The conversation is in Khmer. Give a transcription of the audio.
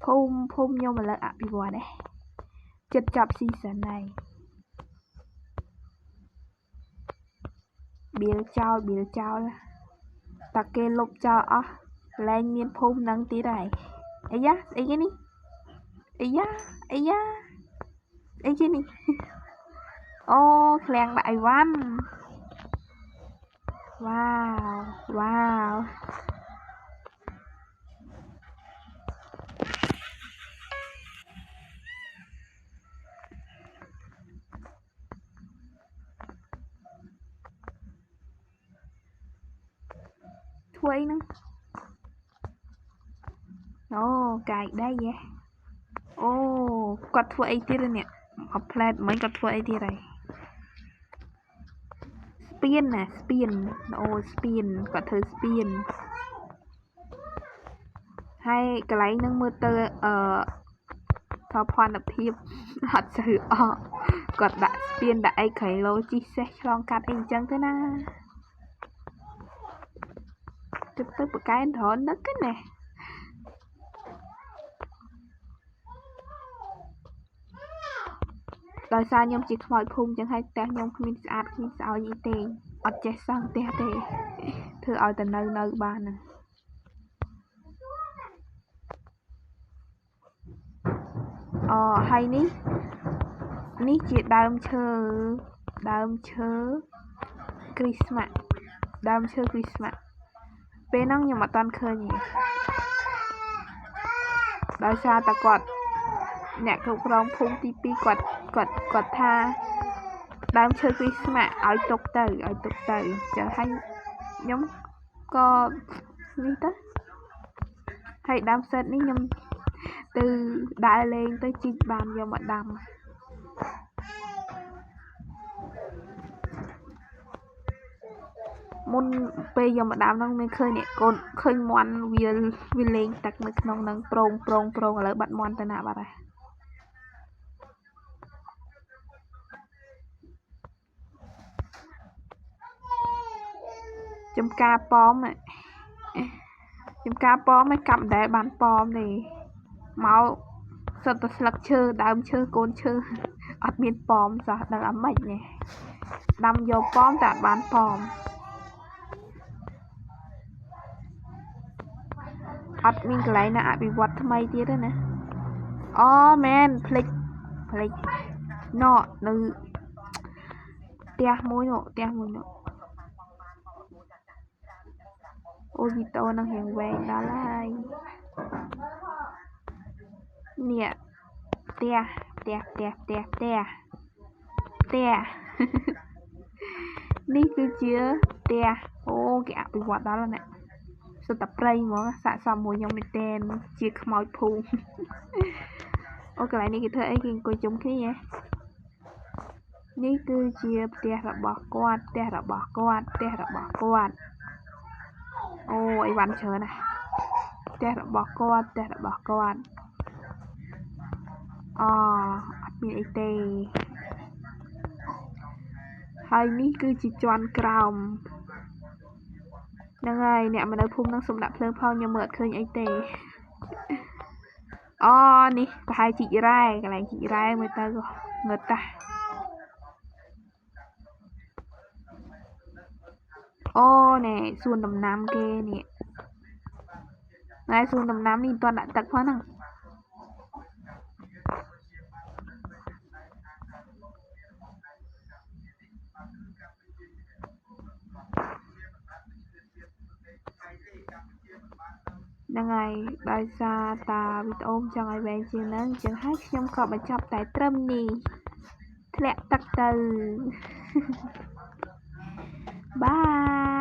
ភូមិភូមិខ្ញុំឥឡូវអភិវឌ្ឍដែរចិត្តចប់ season ហើយបៀលចោលបៀលចោលតាគេលុបចោលអស់លែងមានភូមិនឹងទៀតហើយអាយ៉ាស្អីគេនេះអាយ៉ាអាយ៉ាស្អីគេនេះអូឃ្លាំងដាក់អីវ៉ាន់វ៉ាវវ៉ាវធ្វើអីហ្នឹងអូកាយដីហ៎អូគាត់ធ្វើអីទៀតនេះអផ្លែតមិញគាត់ធ្វើអីទៀតហើយស្ពានណាស្ពានអូស្ពានគាត់ធ្វើស្ពានហើយកន្លែងហ្នឹងមើលទៅអឺសោភ័ណភាពអត់សូវអកគាត់ដាក់ស្ពានដាក់អីក្រៃឡូជីសេះឆ្លងកាត់អីអញ្ចឹងទៅណាទៅទៅប្រកែនត្រនឹកណាដោយសារខ្ញុំជាខ្មោចភូមិចឹងហើយផ្ទះខ្ញុំគ្មានស្អាតគ្មានស្អោយអីទេអត់ចេះសង់ផ្ទះទេធ្វើឲ្យតែនៅបានណាអូហើយនេះនេះជាដើមឈើដើមឈើគ្រីស្មាស់ដើមឈើគ្រីស្មាស់ពេលហ្នឹងខ្ញុំអត់តាន់ឃើញទេដោយសារតែគាត់អ្នកគ្រប់គ្រងភូមិទី2គាត់គាត់គាត់ថាដើមឈើគ្រីស្មាស់ឲ្យទុកទៅឲ្យទុកទៅចឹងហើយខ្ញុំក៏នេះទៅហើយដើមសិតនេះខ្ញុំទៅដើរលេងទៅជីកបានយកមកដាំមុនពេលយកមកដាំហ្នឹងមានឃើញអ្នកកូនឃើញមន់វាលេងទឹកនៅក្នុងហ្នឹងប្រងប្រងប្រងឥឡូវបាត់មន់ទៅណាបាត់ហើយចំការប៉មចំការប៉មឯកាប់មិនដែលបានប៉មទេមកសិតតែស្លឹកឈើដើមឈើកូនឈើអត់មានប៉មសោះដឹងអាម៉េចនេះដាំយកប៉មតែអត់បានប៉មអត់មានកន្លែងណាអភិវឌ្ឍថ្មីទៀតទេណាអូមែនភ្លេចភ្លេចណក់នៅផ្ទះមួយនោះផ្ទះមួយនោះអូវីតូនឹងរៀងវែងដល់ហើយនេះផ្ទះផ្ទះផ្ទះផ្ទះផ្ទះផ្ទះនេះគឺជាផ្ទះអូគេអភិវឌ្ឍដល់ណាសុទ្ធតែព្រៃហ្មងសាកសមមួយខ្ញុំមែនទែនជាខ្មោចភូមិអូកន្លែងនេះគេធ្វើអីគេអង្គុយជុំគ្នានេះគឺជាផ្ទះរបស់គាត់ផ្ទះរបស់គាត់ផ្ទះរបស់គាត់អូអីវ៉ាន់ច្រើនណាស់ផ្ទះរបស់គាត់ផ្ទះរបស់គាត់អអត់មានអីទេហើយនេះគឺជាជាន់ក្រោមហ្នឹងហើយអ្នកមកនៅភូមិហ្នឹងសុំដាក់ភ្លើងផងខ្ញុំមើលអត់ឃើញអីទេអូនេះប្រហែលជីករ៉ែកន្លែងជីករ៉ែមើលទៅងឹតតាអូណែសួនដំណាំគេនេះណែសួនដំណាំនេះមិនទាន់ដាក់ទឹកផងហ្នឹងហ្នឹងហើយដោយសារតាវីដេអូចង់ឲ្យវែងជាងហ្នឹងចឹងហើយខ្ញុំក៏បញ្ចប់តែត្រឹមនេះធ្លាក់ទឹកទៅបាយ